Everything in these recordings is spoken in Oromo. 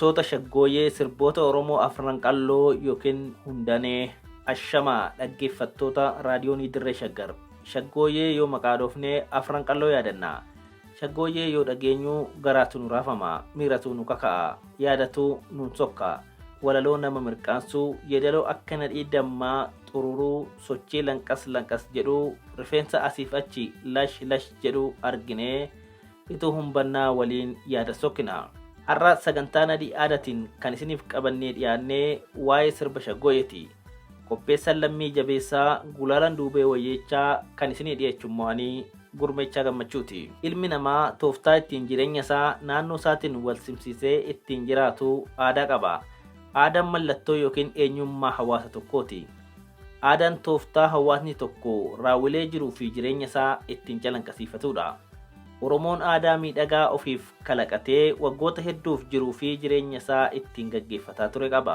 Gosoota shaggooyyee sirboota Oromoo Afran Qalloo yookiin Hundanee. Ashamaa dhaggeeffattoota Raadiyoonii Dirree Shaggar. Shaggooyyee yoo maqaa dhoofne Afran Qalloo yaadanna. Shaggooyyee yoo dhageenyu garaatu nu raafama, miiratu nu kaka'a, yaadatu nuun sokka. Walaloo nama mirqaansuu, yeedaloo akka nadhii dammaa xururuu, sochii lanqas lanqas jedhu, rifeensa asiif achi lash lash jedhu arginee ituu humbannaa waliin yaada sokkina. Har'a sagantaa Nadhii Aadaatiin kan isiniif qabannee dhiyaanne waa'ee sirba Shaggooyeeti. Qopheessaan Lammii Jabeessaa, Gulaalaan Duubee Wayyeechaa kan isinii dhiyeechu immoo ani Gurmeechaa Gammachuuti. Ilmi namaa tooftaa ittiin jireenya isaa naannoo isaatiin wal simsiisee ittiin jiraatu aadaa qaba. Aadaan mallattoo yookiin eenyummaa hawaasa tokkooti. Aadaan tooftaa hawaasni tokko raawwilee jiruu fi jireenya isaa ittiin calanqasiifatuudha. Oromoon aadaa miidhagaa ofiif kalaqatee waggoota hedduuf jiruu fi jireenya isaa ittiin gaggeeffataa ture qaba.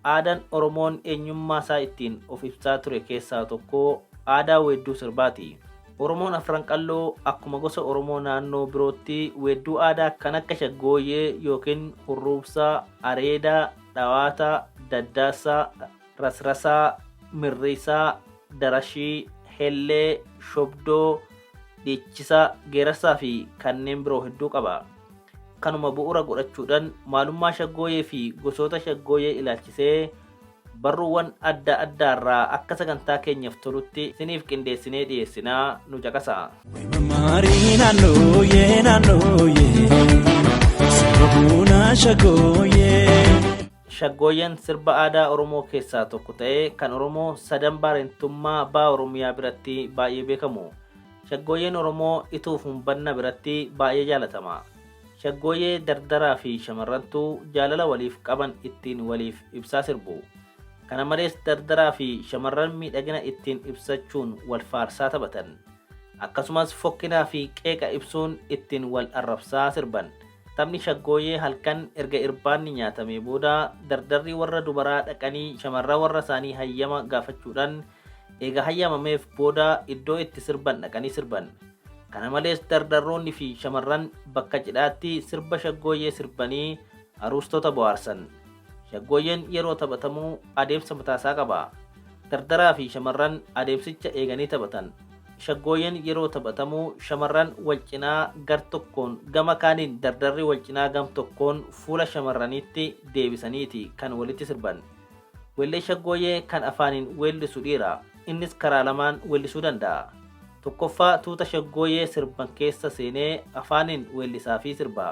Aadaan Oromoon eenyummaa isaa ittiin of ibsaa ture keessaa tokko aadaa weedduu sirbaati. Oromoon Afran Qalloo akkuma gosa Oromoo naannoo birootti weedduu aadaa kan akka shaggooyyee yookiin hurruubsaa, areeda, dhawaata, daddaassaa, rasrasaa, mirriisaa, darashii, hellee, shobdoo, dhiichisa, geerarsaa fi kanneen biroo hedduu qaba. Kanuma bu'uura godhachuudhaan maalummaa shaggooyee fi gosoota shaggooyee ilaalchisee barruuwwan adda addaarraa akka sagantaa keenyaaf tolutti isiniif qindeessinee dhiyeessinaa nu caqasaa. Marii naannooyee naannooyee sirba buunaa shaggooyee. Shaggooyyeen sirba aadaa Oromoo keessaa tokko ta'ee kan Oromoo sadan Baarentummaa Baha Oromiyaa biratti baay'ee beekamu. Shaggooyyeen Oromoo Ituuf Humbanna biratti baay'ee jaalatama. Shaggooyyee dardaraa fi shamarrantu jaalala waliif qaban ittiin waliif ibsaa sirbu. Kana malees dardaraa fi shamarran miidhagina ittiin ibsachuun wal faarsaa taphatan. Akkasumas fokkinaa fi qeeqa ibsuun ittiin wal arrabsaa sirban. Taphni shaggooyyee halkan erga irbaanni nyaatamee booda dardarri warra dubaraa dhaqanii shamarran warra isaanii hayyama gaafachuudhaan eega hayyamameef booda iddoo itti sirban dhaqanii sirban. Kana malees dardarroonni fi shamarran bakka cidhaatti sirba shaggooyyee sirbanii aruustota bohaarsan. Shaggooyyeen yeroo taphatamu adeemsa mataasaa qaba. Dardaraa fi shamarran adeemsicha eeganii taphatan. Shaggooyyeen yeroo taphatamu shamarran wal cinaa gar tokkoon gama kaaniin dardarri wal cinaa gam tokkoon fuula shamarraniitti deebisaniiti kan walitti sirban. Weellee shaggooyyee kan afaaniin weellisu dhiira. Innis karaa lamaan weellisuu danda'a. Tokkoffaa tuuta shaggooyyee sirban keessa seenee afaaniin weellisaafii sirba.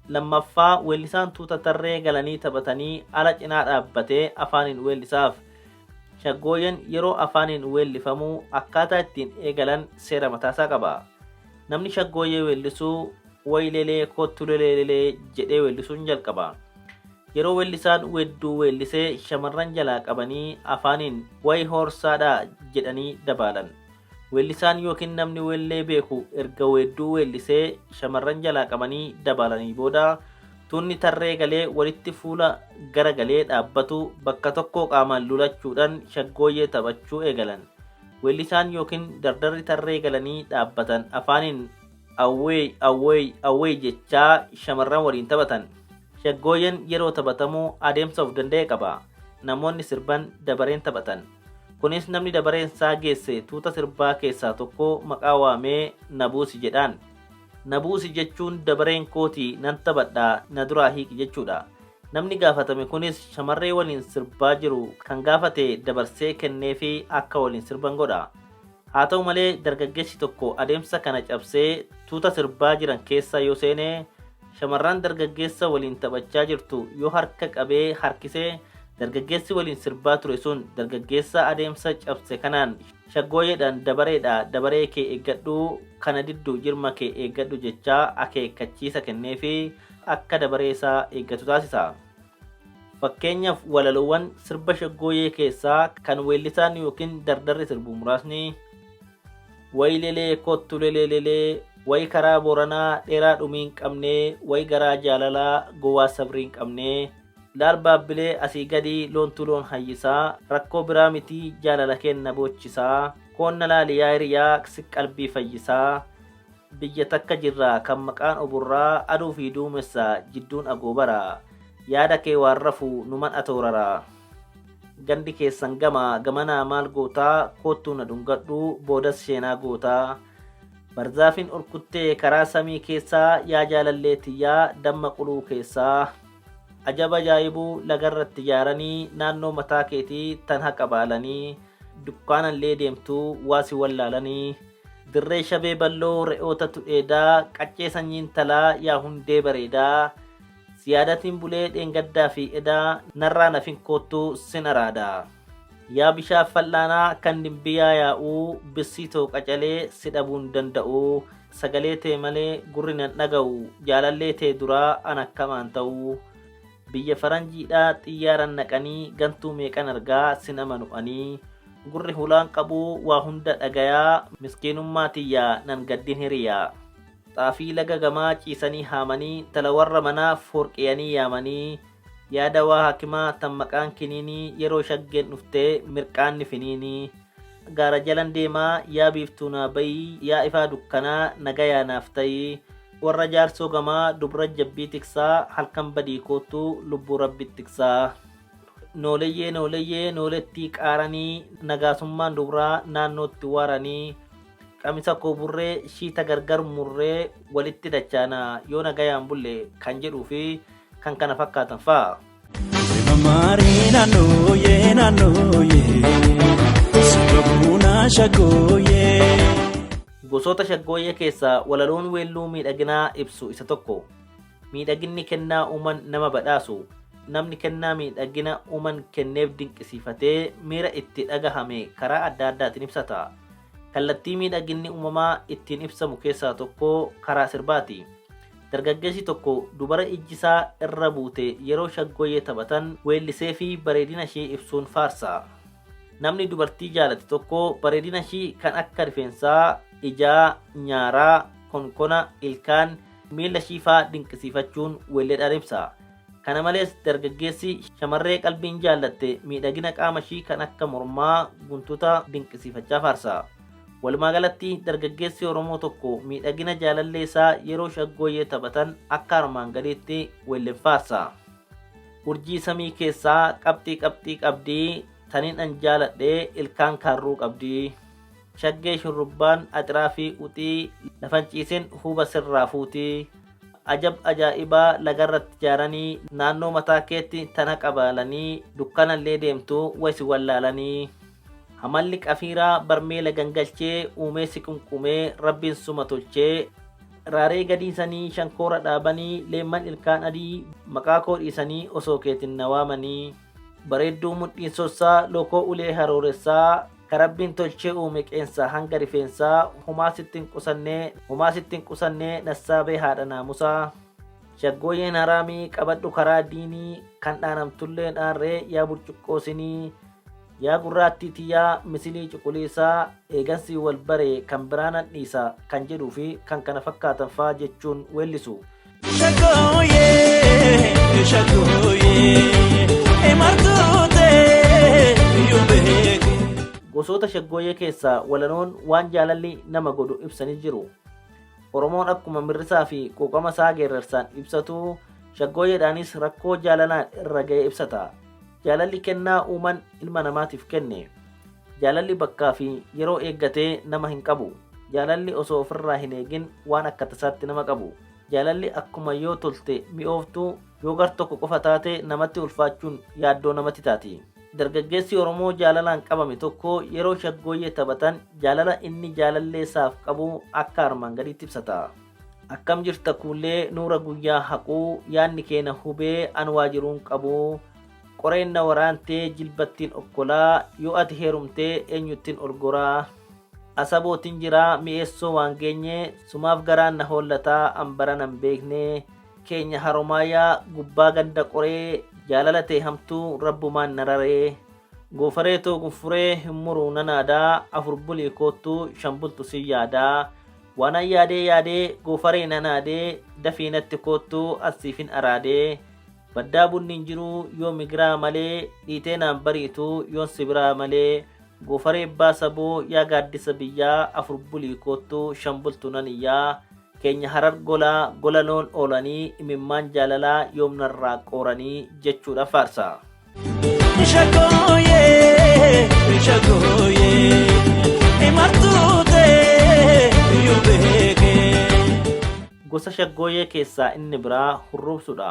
Lammaffaa weellisaan tuuta tarree galanii taphatanii ala cinaa dhaabbatee afaaniin weellisaaf. Shaggooyyeen yeroo afaaniin weellifamu akkaataa ittiin eegalan seera mataasaa qaba. Namni shaggooyyee weellisu wayilelee koottu leleelelee jedhee weellisuun jalqaba. Yeroo weellisaan weedduu weellisee shamarran jalaa qabanii afaaniin wayi hoorsaadhaa jedhanii dabaalan. Weellisaan yookiin namni weellee beeku erga weedduu weellisee shamarran jalaa qabanii dabaalanii booda tuunni tarree galee walitti fuula gara galee dhaabbatu bakka tokkoo qaamaan lulachuudhaan shaggooyyee taphachuu eegalan. Weellisaan yookiin dardarri tarree galanii dhaabbatan afaaniin awweey awweey awweey jechaa shamarran waliin taphatan. Shaggooyyeen yeroo taphatamu adeemsa of danda'e qaba. Namoonni sirban dabareen taphatan. Kunis namni dabareen isaa geesse tuuta sirbaa keessaa tokko maqaa waamee na buusi jedhaan. Na buusi jechuun dabareen kooti nan taphadha na duraa hiiqi jechuudha. Namni gaafatame kunis shamarree waliin sirbaa jiru kan gaafate dabarsee kenneefii akka waliin sirban godha. Haa ta'u malee dargaggeessi tokko adeemsa kana cabsee tuuta sirbaa jiran keessa yoo seene shamarran dargaggeessa waliin taphachaa jirtu yoo harka qabee harkise dargaggeessi waliin sirbaa ture sun dargaggeessa adeemsa cabse kanaan shaggooyeedhaan dabareedha dabaree kee eeggadhu kana diddu jirma kee eeggadhu jechaa akeekkachiisa kenneefi akka dabaree isaa eeggatu taasisa. Fakkeenyaaf walaloowwan sirba shaggooyee keessaa kan weellisaan yookiin dardarri sirbu muraasni Wayi lelee kottu lelee lelee wayi karaa Booranaa dheeraa dhumii hin qabnee wayi garaa jaalalaa gowwaa sabrii hin qabnee laal baabbilee asii gadii loontu loon hayyisaa rakkoo biraa mitii jaalala keen na boochisaa koon na laali yaa hiriyaa si qalbii fayyisaa. Biyya takka jirra kan maqaan oborraa aduu fi duumessa jidduun agoobara. Yaada kee waan rafu numan atoorara. Gandi keessan gama gamanaa maal gootaa koottuu na dhungadhu boodas sheenaa gootaa. Barzaafin ol kuttee karaa samii keessaa yaa jaalallee tiyyaa damma quluu keessaa. Ajab ajaa'ibuu lagarratti ijaaranii naannoo mataa keetii tan haqa baalanii dukkaanallee deemtuu waa si wallaalanii. Dirree shabee balloo re'ootatu dheedaa qaccee sanyiin talaa yaa hundee bareedaa. Siyaadatiin bulee dheengaddaa fi edaa narraa nafin koottuu sin araada. Yaa bishaan fal'aanaa kan dimbiyaa yaa'uu bissii too qacalee si dhabuun danda'u. Sagalee tee malee gurri nan dhaga'u jaalallee tee duraa an akkamaan ta'u. Biyya faranjiidhaa xiyyaaran naqanii gantuu meeqan argaa sin amanu anii. Gurri hulaan qabuu waa hunda dhagayaa miskiinummaa tiyyaa nan gaddin hiriyaa. Xaafii laga gamaa ciisanii haamanii tala warra manaa foorqiyanii yaamanii yaada waa hakimaa tan maqaan kiniinii yeroo shaggeen dhuftee mirqaanni finiinii. Gaara jalan deemaa yaa biiftuu naa bayii yaa ifaa dukkanaa nagayaa naaf ta'ii. Warra jaarsoo gamaa dubra jabbii tiksaa halkan badii koottuu lubbuu rabbi tiksaa. Nooleyyee nooleyyee noolettii qaaranii nagaasummaan dubraa naannootti waaranii qamisa koo burree shiita gargar murree walitti dachaanaa yoo nagayaan bulle kan jedhuu fi kan kana fakkaatan fa'a. Mamaarii naannooyee naannooyee sababuuna shaggooyee. Gosoota shaggooyyee keessaa walaloon weelluu miidhaginaa ibsu isa tokko. Miidhaginni kennaa uuman nama badhaasu. Namni kennaa miidhagina uuman kenneef dinqisiifatee miira itti dhagahame karaa adda addaatiin ibsata. Kallattii miidhaginni uumamaa ittiin ibsamu keessaa tokko karaa sirbaati. Dargaggeessi tokko dubara ijjisaa irra buute yeroo shaggooyyee taphatan weellisee fi bareedina ishee ibsuun faarsa. Namni dubartii jaalate tokko bareedina ishii kan akka rifeensaa, ijaa, nyaaraa, konkona, ilkaan, miila ishii faa dinqisiifachuun weelleedhaan ibsa. Kana malees dargaggeessi shamarree qalbiin jaallatte miidhagina qaama ishii kan akka mormaa guntuta dinqisiifachaa faarsa. Walumaa galatti dargaggeessi Oromoo tokko miidhagina jaalallee isaa yeroo shaggooyyee taphatan akka armaan gadiitti weelleen faarsa. Urjii samii keessaa qabxii qabxii qabdii tanin an jaaladhee ilkaan kaarruu qabdii. Shaggee shurrubbaan axiraa fi uxii lafan ciisin huba sirraa fuutii. Ajab ajaa'ibaa lagarratti ijaaranii naannoo mataa keetti tana qabaalanii dukkanallee deemtu waysi wallaalanii. Hamalli qafiiraa barmeela gangalchee uumee si qunqumee rabbiin suma tolchee. Raaree gadiisanii shankoora dhaabanii leemman ilkaan adii maqaa koo dhiisanii osoo keetin na waamanii. Bareedduu mudhiin sossaa lookoo ulee harooressaa ka rabbiin tolchee uume qeensaa hanga rifeensaa homaa sittin qusannee homaa sittin qusannee nassaabee haadha naamusaa. Shaggooyyeen haraamii qabadhu karaa diinii kan dhaanamtulleen aarree yaa burcuqqoo sinii. Yaa gurraattii tiyyaa misilii cuquliisaa eegansii wal bare kan biraa nan dhiisa kan jedhuu fi kan kana fakkaatan faa jechuun weellisu. Shaggooyee shaggooyee imartuutee iyyuu beeku. Gosoota shaggooyyee keessaa walaloon waan jaalalli nama godhu ibsanii jiru. Oromoon akkuma mirrisaa fi quuqama isaa geerarsaan ibsatu shaggooyyeedhaanis rakkoo jaalalaan irra ga'e ibsata. Jaalalli kennaa uuman ilma namaatiif kenne. Jaalalli bakkaa fi yeroo eeggatee nama hin qabu. Jaalalli osoo ofirraa hin eegin waan akka tasaatti nama qabu. Jaalalli akkuma yoo tolte mi'ooftu yoo gar tokko qofa taate namatti ulfaachuun yaaddoo namatti taati. Dargaggeessi Oromoo jaalalaan qabame tokko yeroo shaggooyyee taphatan jaalala inni jaalallee isaaf qabu akka armaan gadiitti ibsata. Akkam jirta kuullee nuura guyyaa haquu yaadni keena hubee an waa jiruun qabu. Qoreen na waraantee jilbattiin okkolaa yoo ati heerumtee eenyuttiin ol goraa. Asabootiin jiraa mi'eessoo waan geenye sumaaf garaan na hollataa an bara nan beekne. Keenya haromaayaa gubbaa ganda qoree jaalala ta'e hamtuu rabbumaan na raree. Goofaree too gunfuree hin muruu nan aadaa afur bulii koottuu shan bultu sin yaadaa. Waanan yaadee yaadee goofaree nan aadee dafii natti koottuu asiifin araadee. Baddaa bunni hin jiru yoo migiraa malee dhiitee naan bariitu yoon si biraa malee. Goofaree abbaa saboo yaa gaaddisa biyyaa afur bulii koottuu shan bultu nan iyyaa keenya Harar golaa gola loon oolanii imimmaan jaalalaa yoomnarraa qooranii jechuudha faarsa. Shaggooyyee shaggooyyee imartuutee iyyuu beekee. Gosa shaggooyyee keessaa inni biraa hurruubsuudha.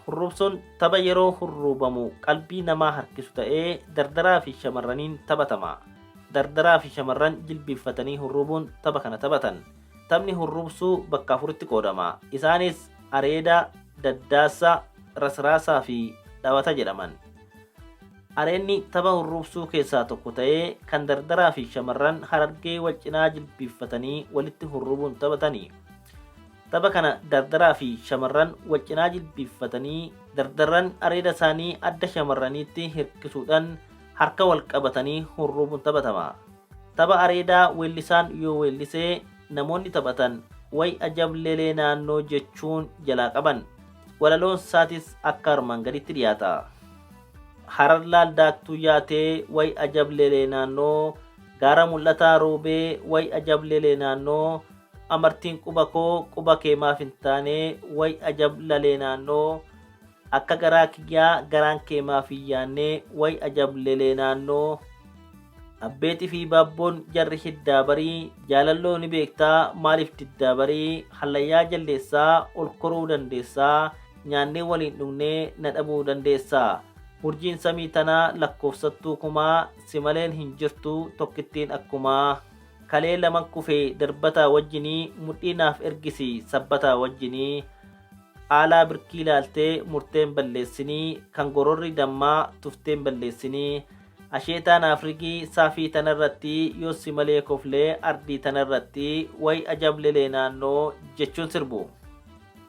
Hurruubsuun tapha yeroo hurruubamu qalbii namaa harkisu ta'ee dardaraa fi shamarraniin taphatama. Dardaraa fi shamarran jilbiiffatanii hurruubuun tapha kana taphatan. Taphni hurruubsuu bakka afuritti qoodama. Isaanis areeda, daddaassa, rasraasaa fi dhawata jedhaman. Areenni tapha hurruubsuu keessaa tokko ta'ee kan dardaraa fi shamarran Harargee wal cinaa jilbiiffatanii walitti hurruubuun taphatani. Tapha kana dardaraa fi shamarran wal cinaa jilbiiffatanii dardarran areeda isaanii adda shamarraniitti hirkisuudhaan harka wal qabatanii hurruubuun taphatama. Tapha areedaa weellisaan yoo weellisee namoonni taphatan way ajab lelee naannoo jechuun jalaa qaban. Walaloon isaatis akka armaan gaditti dhiyaata. Harar laal daaktuu yaatee way ajab lelee naannoo gaara mul'ataa roobee way ajab lelee naannoo amartiin quba koo quba kee maaf hin taane way ajab lalee naannoo akka garaa kiyyaa garaan kee maaf hin yaanne way ajab lelee naannoo abbeetii fi baabboon jarri hiddaa barii jaalalloo ni beektaa maaliif diddaa barii hallayyaa jalleessaa ol koruu dandeessaa nyaannee waliin dhugnee na dhabuu dandeessaa urjiin samii tanaa lakkoofsattuu kumaa si maleen hin jirtu tokkittiin akkumaa kalee laman kufee darbataa wajjinii mudhii naaf ergisi sabbataa wajjinii aalaa birkii laaltee murteen balleessinii kan gororri dammaa tufteen balleessinii asheetaan afrikii saafii tanarratti yoo si malee koflee ardii tanarratti way ajab lelee naannoo jechuun sirbu.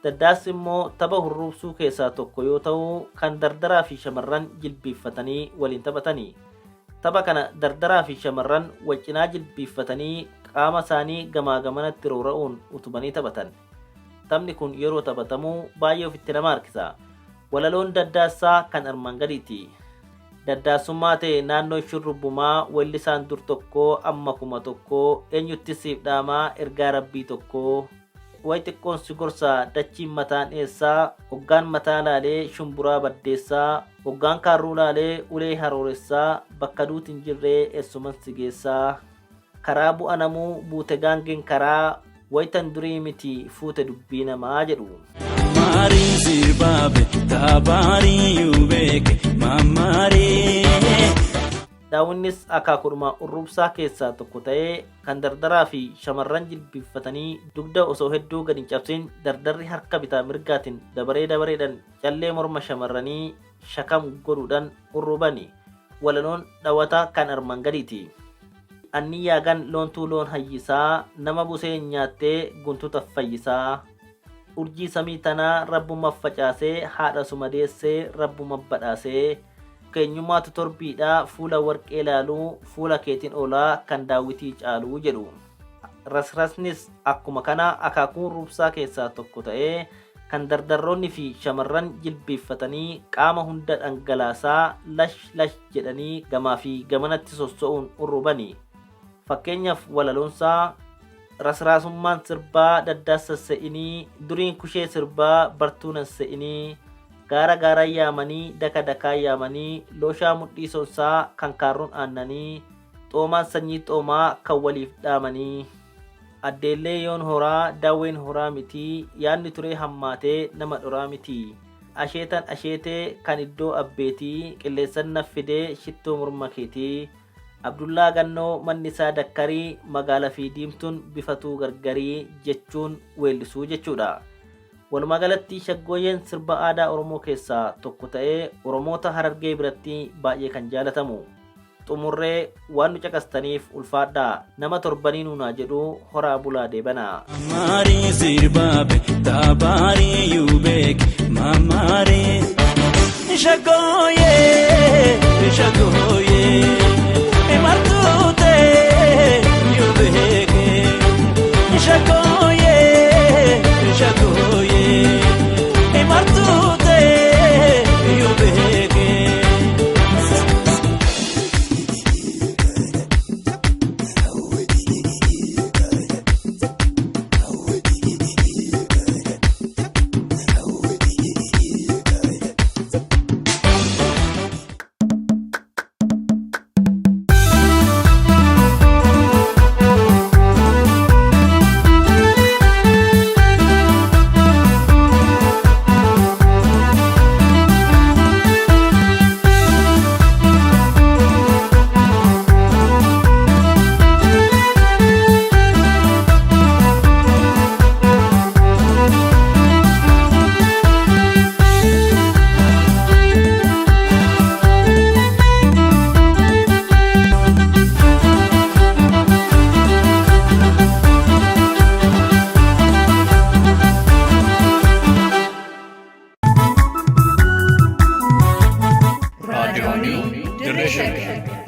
Daddaassi immoo tapha hurruubsuu keessaa tokko yoo ta'u kan dardaraa fi shamarran jilbiiffatanii waliin taphatani. Tapha kana dardaraa fi shamarran wal cinaa jilbiiffatanii qaama isaanii gamaa gamanatti roora'uun utubanii taphatan. Taphni kun yeroo taphatamu baay'ee ofitti nama harkisa. Walaloon daddaassaa kan armaan gadiiti. Daddaassummaa ta'e naannoo shurrubbumaa weellisaan dur tokkoo amma kuma tokkoo eenyutti siif dhaamaa ergaa rabbii tokkoo. Way xiqqoon si gorsaa dachiin mataan eessaa hoggaan mataa laalee shumburaa baddeessaa hoggaan kaarruu laalee ulee harooressaa bakka duuti hin jirree eessuman si geessaa. Karaa bu'a namuu buute gaangeen karaa wayitan durii miti fuute dubbii namaa jedhu. Maarii sirbaabe taabaarii yuu beeke maamaarii. Daawwinnis akaakudhuma urrubsaa keessaa tokko ta'ee kan dardaraa fi shamarran jilbiiffatanii dugda osoo hedduu gadi hin cabsin dardarri harka bitaa mirgaatiin dabaree dabareedhaan callee morma shamarranii shakam godhuudhaan urrubani. Walaloon dhawata kan armaan gadiiti. Anni yaagan loontuu loon hayyisaa nama busee nyaattee guntuta fayyisaa. Urjii samii tanaa rabbuma facaasee haadha suma deessee rabbuma badhaasee. Keenyummaatu torbiidhaa fuula warqee laaluu fuula keetiin oolaa kan daawwitii caaluu jedhu. Rasrasnis akkuma kana akaakuu hurruubsaa keessaa tokko ta'ee kan dardarroonni fi shamarran jilbiiffatanii qaama hunda dhangalaasaa lash lash jedhanii gamaa fi gamanatti sosso'uun hurrubani. Fakkeenyaaf walaloonsaa rasraasummaan sirbaa daddaassa se'inii duriin kushee sirbaa bartuu nan se'inii gaara gaara yaamanii daka dakaa yaamanii looshaa mudhii sonsaa kan kaarruun aannanii xoomaan sanyii xoomaa kan waliif dhaamanii addeellee yoon horaa daawween horaa mitii yaadni turee hammaatee nama dhoraa mitii asheetan asheetee kan iddoo abbeetii qilleessan naffidee shittoo morma keetii Abdullaa Gannoo manni isaa dakkarii magaala fi diimtuun bifatuu gargarii jechuun weellisuu jechuudha. Walumaa galatti shaggooyyeen sirba aadaa Oromoo keessaa tokko ta'ee Oromoota Harargee biratti baay'ee kan jaalatamu. Xumurree waan nu caqastaniif ulfaadhaa nama torbanii nuunaa jedhu horaa bulaa deebanaa. Maarii sirbaabe taabaarii yuu beeke maamaarii. Shaggooyyee shaggooyyee imartuutee yuu beeke shaggooyyee shaggooyyee imartuutee yuu beeke. Dirree Shaggar.